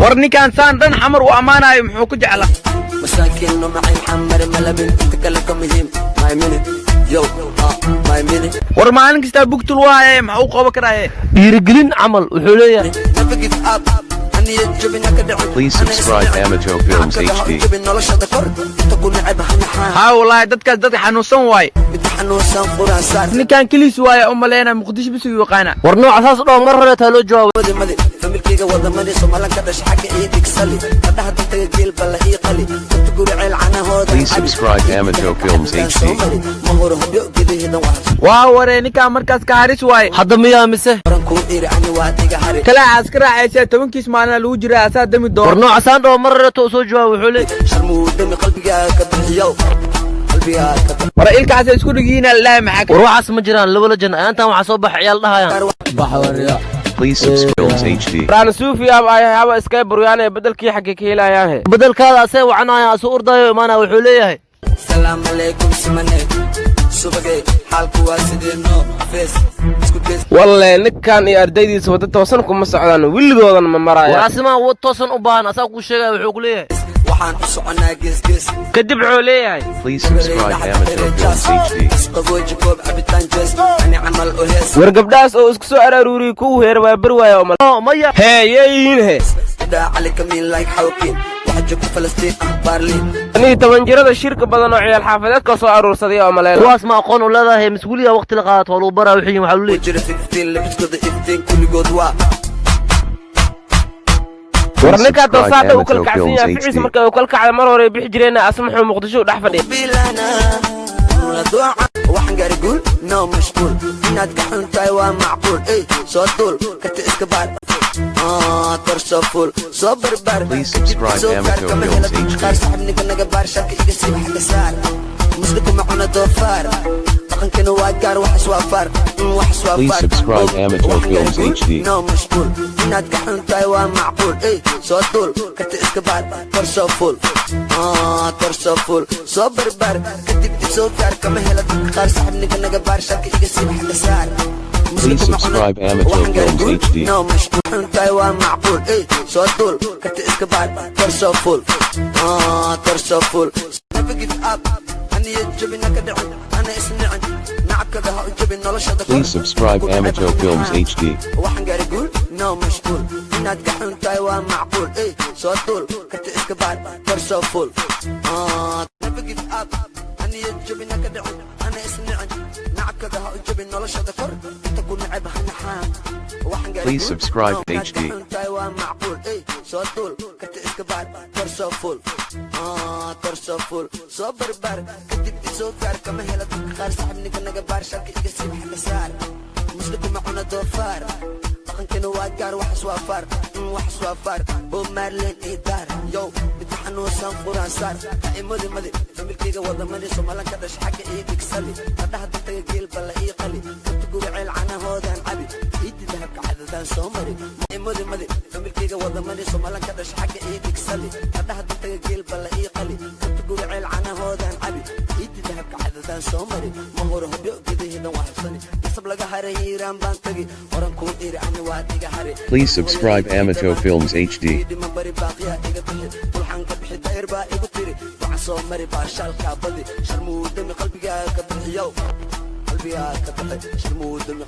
War ninkaan saan dhan Xamar u ammaanayo, muxuu ku jeclaa? Masaakiin macay Xamar malabin inta kale ka muhiim my minute yo, my minute. War maalin kastaa bugtul waaye, maxuu qaban karaaye? Dhiirigelin camal wuxuu leeyahay. Never give up, aniya jabina ka dhicin. Please subscribe Amato Films HD. Jabin noloshada kor inta ku neceb hanaxaa. Haa wallaahi, dadkaas dadka xanuunsan waaye. Mid xanuunsan quraan saar. Ninkaan keliis waaye u maleyna, Muqdisho bisigu yaqaana. War nooca saas dhoo mar hore taa loo jawaabay. Madi madi familkayga wadamadi Soomalan ka dhasha xagga ii dhigsali qadhaha dantaga geel balla ii qali dadka guri ceel canahooda. Please subscribe Amato Films HD. Ma horo hobyo gedaheedan waa Waa waree, ninkaan markaas ka haris waaye. Hadda miyaa mise? Oran kuu iri ani waa diga hari. Kalaacaas ka raacaysa, 10-kiis maalina lagu jiraa, asaa dami War doona. nooca saan dhoo mar hore taa soo jawaabay, wuxuu leeyahay. Sharmuu dami qalbigaa ka bixiyow, qalbigaa ka War ilkaas isku dhigiina lalahay, maxaa War waxaas ma jiraan laba jan ayaantan waxaa soo baxay ciyaal dhahayaan. Please subscribe Films HD. Raan suufi ab ay haba iska buryaane, bedelkii xagge ka helayaan he? Bedelkaada asee wacanaya, asuu ordaayo imaanaya, wuxuu leeyahay. Salaam calaykum simane subage, xaalku waa sidee? No face isku gees. Walle ninkan iyo ardaydiisa wadda toosan kuma socdaan, wiligoodan ma War maraya. Asimaa wad toosan u baahan, asaa kuu sheegaya, wuxuu ku leeyahay. Waxaan u soconaa geesgees. Kadib wuxuu leeyahay. Please subscribe Amato Films HD. Isqabooji koob cabitaan jees ani camal u hees. War gabdhahaas oo isku soo araaruuriyey kuwu heer waa bar waaya oo mal. Oo maya. Hee, yeeyihiin he? Daa cali kamiin like xawkiin waxa joogta Falastiin ah Baarliin. Anii 10 jirada shirka badan oo ciyaal xaafadeedka soo aruursaday oo maleena. Kuwaas ma aqoon u leedahay mise weligaa waqti la qaadato waa lagu baraa wixii waxaa lu leeyahay? Jira 15 labiskooda iftiin kulligood waa. War ninkaa doosaadha u kala Amato kacsan Films yahay ficiis HD. marka uu kala kacda mar hore bixi jireen, asma muxuu Muqdisho u dhex fadhiya? Bilana waxaan gaari guul, no mashquul, inaad ka xun tahay waa macquul. Ey, soo duul karti iska baar, kor soo fuul, soo barbaar. Please subscribe soo gaar Amato kama Films hela HD. Qaar saxibniga naga baar, sharka iga siiba xagga saar, muslimku ma cuna doofaar, dhaqankana waa gaar, waxas waa faar, waxas waa Please faar. subscribe Amato Waxaan gaari Films guul, HD. no mashquul, inaad ka xun tahay waa macquul. Ey, soo duul karti iska baar, kor soo fuul, kor soo fuul, soo barbaar, kadib soo gaar kama hela dadka qaar, saxibniga naga baar, sharka iga siiba xagga saar. Please subscribe Amato Films HD. No mashquul xuntahay waa macquul. Ey, soo duul karti iska baar, kor soo fuul, kor soo fuul. Never give up, aniya jabina ka dhicin, ana isnicin, nacabkaga ha u jabin noloshada kor. Please subscribe Amato Films HD. Waxaan gaari guul, no mashquul, inaad ka xun tahay waa macquul. Ey, soo duul karti iska baar, kor soo fuul. Never give up, aniya jabina ka dhicin, ana isnicin, nacabkaga ha u jabin noloshada kor inta ku neceb ha naxaan. Waxaan gaari Please guul, subscribe no, inaad ka HD. xun tahay waa macquul. Ey, soo duul karti iska baar, kor soo fuul, kor soo fuul, soo barbaar, kadib isoo gaar kama hela dadka qaar, saxibniga naga baar, sharka iga siiba xagga saar, muslimku ma cuna doofaar, dhaqankana waa gaar, waxas waa faar, waxas waa faar. Bob Marley ii daar yow, midka xanuunsan quraan saar, ha imadi madi familkayga wadamadi Soomalan ka dhasha xagga ii dhigsali qadhaha dantaga geel balla ii qali kabta guri ceel canahoodan cabi iidi dahabka cadadaan soo mari. Imadi madi familkayga wadamadi Soomalan ka dhasha xagga ii dhigsali qadhaha dantaga geel balla ii qali kabta guri ceel canahoodan cabi iidi dahabka cadadaan soo mari. Ma horo hobyo gedaheedan waa habsani nasab laga haray Hiiraan baan tagi oran kuu iri ani waa diga hari. Please subscribe Amato Films HD. Dhiman bari baaqiya iga bixi bulxan ka bixi dayr baa igu tiri waxaan soo mari baashaalkaa badi sharmuudami qalbigaa ka bixiyow, qalbigaa ka bixi sharmuudami.